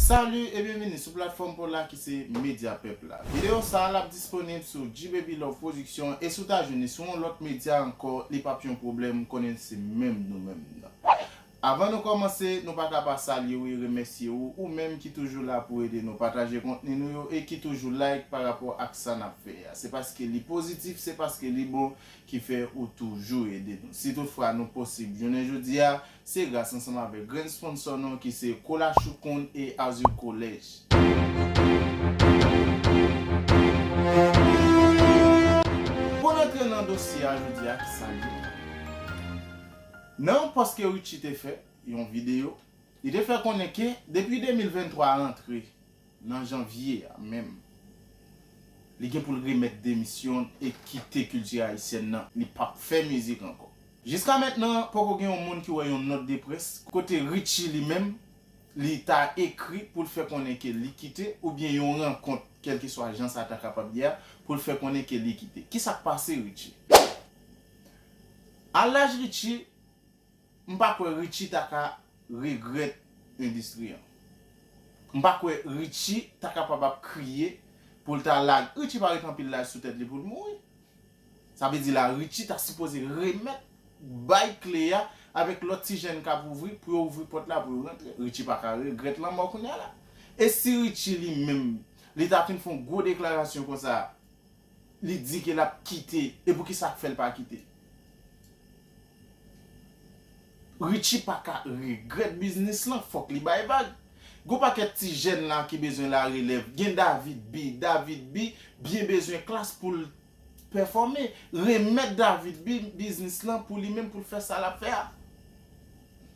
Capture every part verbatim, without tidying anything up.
Salut e byenvini sou platfòm pa w la ki se Medya Pèp la. Videyo sa a l ap disponib sou G Baby Love Production e si w ta jwenn li sou yon lòt medya ankò, li p ap yon pwoblèm, m konnen se menm nou menm nan. Avan nou kòmanse, nou pa ka pa salye w e remèsye w, ou menm ki toujou la pou ede nou pataje kontni nou yo e ki toujou like pa rapò ak sa n ap fè a. Se paske li pozitif, se paske li bon ki fè ou toujou ede nou. Si toutfwa nou posib jounen jodi a, se gras ansanm avèk grenn sponsò nou ki se Kola Choukoun e Azur College. Pou n antre nan dosye a jodi a, ki sa l ye? Nan yon pòs ke Richie te fè, yon videyo, li te fè konnen ke depi de mil venntwa a rantre, nan janvye a menm, li gen pou l remèt demisyon l e kite kilti ayisyèn nan. Li p ap fè mizik ankò. Jiska mentnan, poko gen yon moun ki wè yon nòt de près kote Richie li menm, li ta ekri pou l fè konnen ke li kite, oubyen yon rankont, kèlkeswa jan sa ta kapab ye a, pou l fè konnen ke li kite. Kisa k pase Richie? A laj Richie, m pa kwè Richie ta ka regrèt endistri an. M pa kwè Richie ta kapab ap kriye pou l ta lage. Richie pa ret anpil laj sou tèt li pou l mouri. Sa vle di la, Richie ta sipoze remèt, bay kle a avèk lòt ti jèn k ap ouvri, pou yo ouvri pòt la, pou yo rantre. Richie pa ka regrèt lanmò kounye a la. E si Richie li menm, li ta fin fè yon gwo deklarasyon konsa, li di ke l ap kite, e poukisa k fè l pa kite? Richie pa ka regrèt biznis lan, fòk li bay vag. Gon pakèt ti jèn la ki bezwen larelèv. Gen David B. David B byen bezwen klas pou l pèfòme. Remèt David B biznis lan pou li menm, pou l fè sa l ap fè a.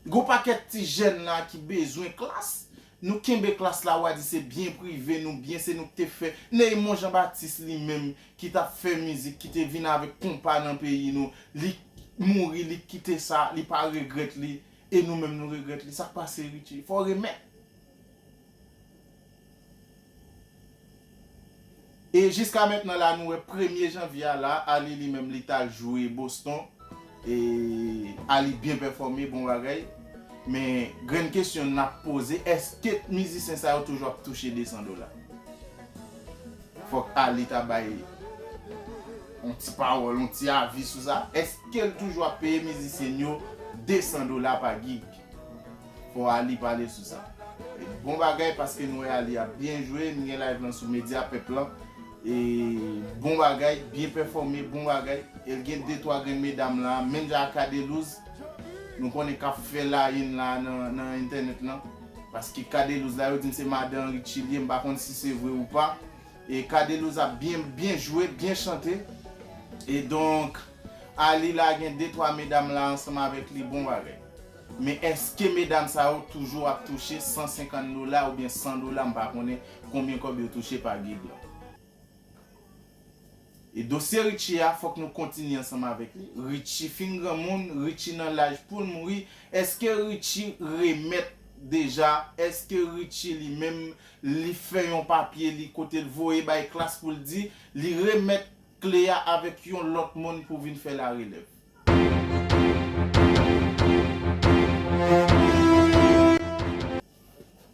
Gon pakèt ti jèn la ki bezwen klas. Nou kenbe klas la, w a di se byen prive nou, byen se nou ki te fè. Neymon Jean Baptiste li menm, ki t ap fè mizik, ki te vin avèk konpa nan peyi nou, li mouri, li kite sa, li pa regrèt li, e nou menm nou regrèt li. Sa k pase Richie? Fò w remèt. E jiska mentnan la, nou wè premye janvye a la, Ali li menm li t al jwe Boston. E Ali byen pèfòme, bon bagay. Men grenn kesyon n ap poze, èske mizisyen sa yo toujou ap touche de san dola? Fòk Ali ta bay yon ti pawòl, yon ti avi sou sa. Èske l toujou ap peye mizisyen yo de san dola pa gig? Fò Ali pale sou sa. E bon bagay, paske nou wè Ali ap byen jwe, m gen live lan sou Medya Pèp lan. E bon bagay, byen pèfòme, bon bagay. E l gen de twa grenn medam la, menm jan ak Cadelouse, nou konnen k ap fè layenn la nan, nan entènèt lan. Paske Cadelouse la, yo di m se madan Richie li ye, m pa konn si se vre ou pa. E Cadelouse ap byen, byen jwe, byen chante. E donk, Ali la gen de twa medam la ansanm avèk li, bon bagay. Men èske medam sa yo toujou ap touche san senkant dola oubyen san dola, m pa konnen konbyen kòb yo touche pa gig lan. E dosye Richie a, fòk nou kontinye ansanm avèk li. Richie fin granmoun, Richie nan laj pou l mouri. Èske Richie remèt deja? Èske Richie li menm, li fè yon papye, li kote l voye bay klas pou l di, li remèt kle a avèk yon lòt moun pou vin fè larelèv?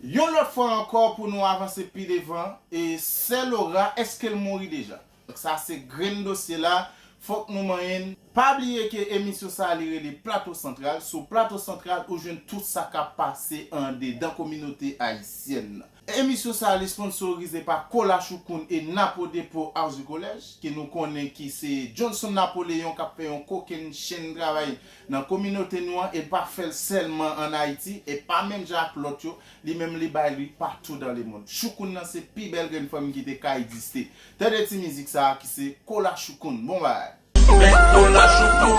Yon lòt fwa ankò, pou nou avanse pi devan, e Sè Laura, èske l mouri deja? Donk sa se grenn dosye la, fòk nou manyen l. Pa bliye ke emisyon sa a li rele Plato Santral. Sou Plato Santral, ou jwenn tout sa k ap pase andedan kominote ayisyèn nan. Emisyon sa a li sponsorize pa Kola Choukoun e Napo Depo Housing College, ke nou konnen ki se Johnson Napoléon k ap fè yon kokenn chenn travay nan kominote nou an, e l pa fè l sèlman ann Ayiti, e pa menm jan ak lòt yo, li menm li bay li patou dan lemonn. Choukoun nan se pi bèl grenn fanm ki te ka egziste. Tande ti mizik sa a ki se Kola Choukoun. Bon bagay. Men Kola Choukoun,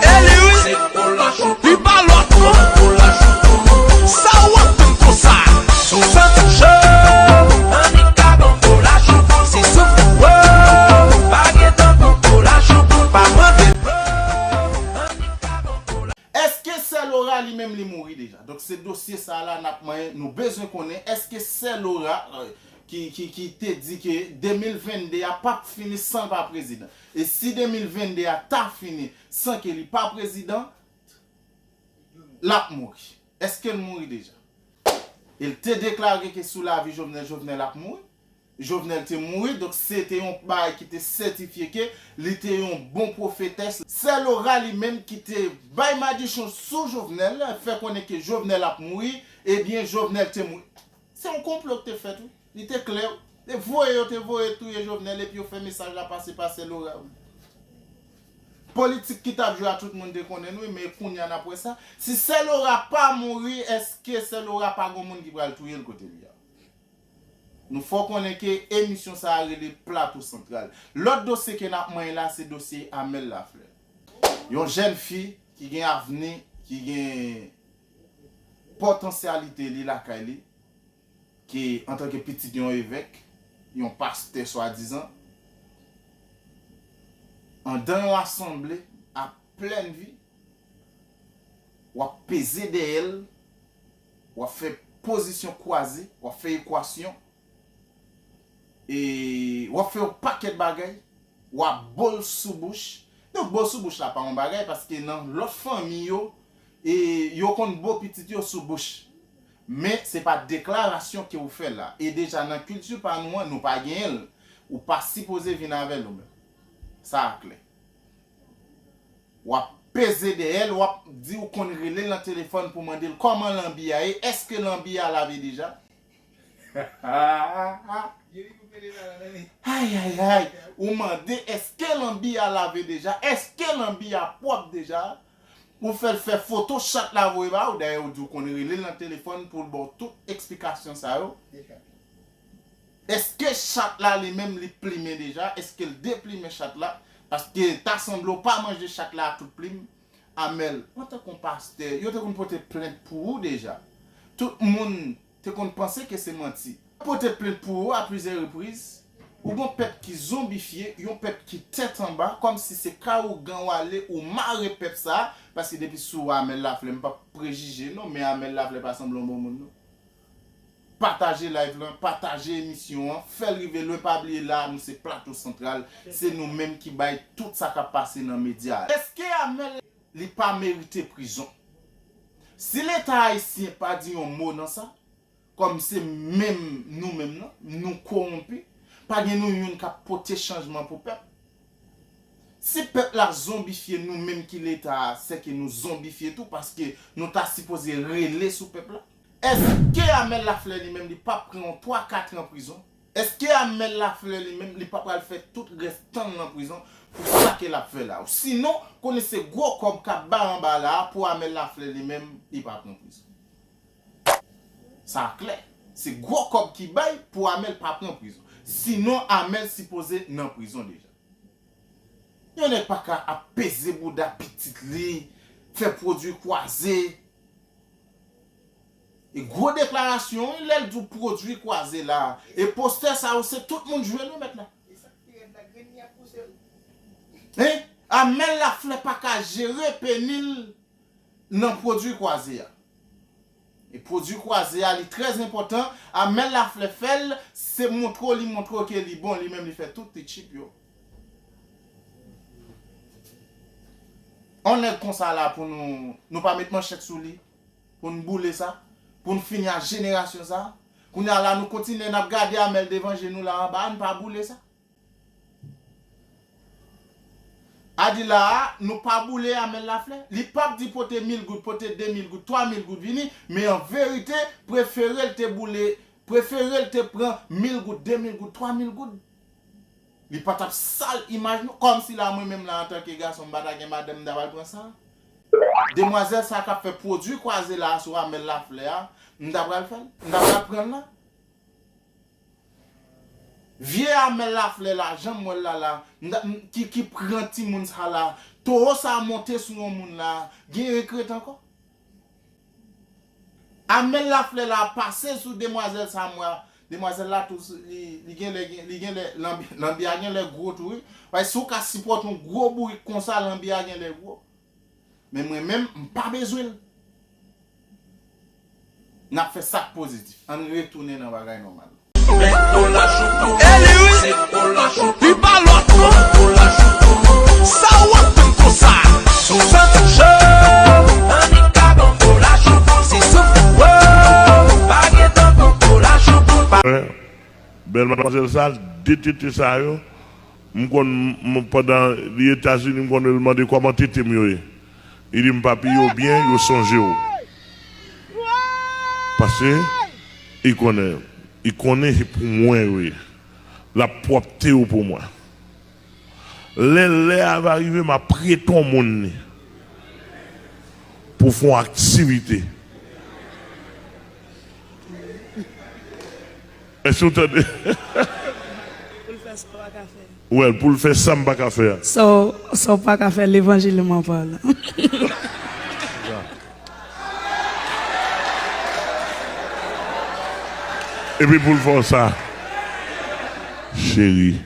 se Kola Choukoun. Li pa lòt non. Kola Choukoun. Sa w ap tann konsa? Sou Sancho. Annik ka ban m Kola Choukoun. Se sou Sancho. Pa gen tankou Kola Choukoun. Pa mande. Annik ka ban m Kola. Èske Sè Laura li menm li mouri deja? Donk se dosye sa a la n ap manyen, nou bezwen konnen èske Sè Laura, euh, ki, ki, ki te di ke de mil vennde a p ap fini san l pa prezidan. E si de mil vennde a ta fini san ke li pa prezidan, l ap mouri. Èske l mouri deja? E l te deklare ke sou lavi Jovenel, Jovenel ap mouri. Jovenel te mouri, donk se te yon bagay ki te sètifye ke li te yon bon pwofetès. Sè Laura li menm ki te bay madichon sou Jovenel, fè konnen ke Jovenel ap mouri, ebyen Jovenel te mouri. Se yon konplo ki te fèt, wi. Li te klè, wi. Te voye yo te voye touye Jovenel epi yo fè mesaj la pase pa Sè Laura, wi. Politik ki t ap jwe a tout moun te konnen l, wi, men kounye a n ap wè sa. Si Sè Laura pa mouri, èske Sè Laura pa gon moun ki pral touye l kote li a? Nou fè w konnen ke emisyon sa a rele Plato Santral. Lòt dosye ke n ap manyen la, se dosye Amel Lafleur. Yon jèn fi ki gen avni, ki gen potansyalite li lakay li, ki antanke pitit yon evèk, yon pastè swadizan, andan yon asanble a plèn vi, w ap peze dèyè l, w ap fè pozisyon kwaze, w ap fè ekwasyon, e w ap fè yon pakèt bagay, w ap bo l sou bouch. Donk, bo l sou bouch la pa yon bagay, paske nan lòt fanmi yo, e yo konn bo pitit yo sou bouch. Men, se pa deklarasyon ke ou fè la. E deja nan kilti pa nou an, nou pa genyen l. Ou pa sipoze vin avè l ou menm. Sa a klè. W ap peze dèyè l, w ap di ou konn rele l nan telefòn pou mande l kòman lanbi a ye, èske lanbi a lave deja? Ay, ay, ay. Ou mande, èske lanbi a lave deja? Èske lanbi a pwòp deja? Ou fè l fè foto chat la voye ba ou. Dayè, ou di ou konn rele l nan telefòn pou l ba w tout eksplikasyon sa yo. Èske chat la li menm li plimen deja? Èske l deplimen chat la? Paske ta sanble w pa manje chat la ak tout plim. Amel, antanke yon pastè, yo te konn pote plent pou ou deja. Tout moun te konn panse ke se manti. Pote plent pou ou a plizyè repriz. Ou gon pèp ki zonbifye, yon pèp ki tèt anba, kòmsi se kay ougan w ale, ou mare pèp sa a, paske depi sou Amel Laflè, m p ap prejije non, men Amel Laflè pa sanble yon bon moun non. Pataje live lan, pataje emisyon an, fè l rive lwen, pa bliye la, nou se Plato Santral, se nou menm ki bay tout sa k ap pase nan medya a. Èske Amel li pa merite prizon? Si Leta ayisyen pa di yon mo nan sa, kòm se menm nou menm nan, nou kowonpi, pa gen nou youn k ap pote chanjman pou pèp. Si pèp la zonbifye, nou menm ki Leta a, sèke nou zonbifye tou, paske nou ta sipoze rele sou pèp la. Èske Amel Laflè li menm li p ap pran yon twa kat an prizon? Èske Amel Laflè li menm li pa pral fè tout rès tan l nan prizon pou sa ke l ap fè la? Sinon, konnen se gwo kòb k ap bay anba la a pou Amel Laflè li menm li pa pran prizon. Sa klè. Se gwo kòb ki bay pou Amel pa pran prizon. Sinon, Amel sipoze nan prizon deja. Yon nèg pa ka ap peze bouda pitit li, fè pwodui kwaze. E gwo deklarasyon, wi, lè l di w pwodui kwaze la. E postè sa yo, se tout moun jwenn wi mèt la. Hein? Amel Laflè pa ka jere peni l nan pwodui kwaze a. E pwodui kwaze a, li trè enpòtan. Amel Laflè fè l, se montre w, li montre w ke li bon, li menm li fè tout li tchip yo. On nèg konsa la pou nou, nou pa met manchèt sou li, pou n boule sa, pou n fini ak jenerasyon sa. Kounye a la, nou kontinye, n ap gade Amel devan je nou la anba, n pa boule sa. A di la a, nou pa boule Amel Laflè. Li p ap di pote mil goud, pote de mil goud, twa mil goud vini, men an verite, prefere l te boule, prefere l te pran mil goud, de mil goud, twa mil goud. Li pa t ap sal imaj nou, kòmsi la mwen menm la antanke gason m pa ta gen madanm m ta pral pran sa. Demwazèl sa k ap fè pwodui kwaze la sou Amel Laflè a, m ta pral fè l, m ta pral pran l la. Vye Amel Laflè la, jan m wè l la la, m ta, m, ki, ki pran timoun sa la, towo sa monte sou yon moun la, gen regrèt ankò? Amel Laflè la pase sou demwazèl sa mwa. Demwazèl la tou, li, li genlè, li genlè, lanbi, lanbi a genlè gwo tou, wi. Paske si w ka sipòte yon gwo bourik konsa, lanbi a genlè gwo. Men mwen menm, m pa bezwen l. N ap fè sa k pozitif. Ann retounen nan bagay nòmal. Eli wi. Li pa lòt non. Sa w ap tann konsa? Sou Sancho. Annik ka bon pou lajou. Se sou. Wo. Pa gen Bèl madmwazèl sa, de tete sa yo, m konn, m, pandan li Etazini, m konn wè l mande kòman tete m yo ye. Li di m, "Papi, yo byen, yo sonje w." Paske li konnen, li konnen se pou mwen yo ye. L ap pwòpte yo pou mwen. Lè lè a va rive, m ap prete yon moun li pou fè yon aktivite. Èske w tande? Pou l fè sa w pa ka fè. Well, pou l fè sa m pa ka fè a. Sa w, sa w pa ka fè, levanjil mwen pa la. Epi pou l fè w sa, cheri,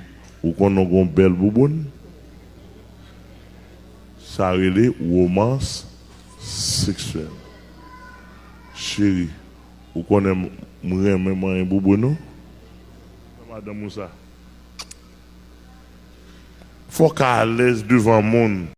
ou konn ou gon bèl bouboun? Sa rele womans seksyèl. Cheri, ou konnen m, m renmen manyen bouboun ou? Madanm ou sa. Fò w ka alèz devan moun.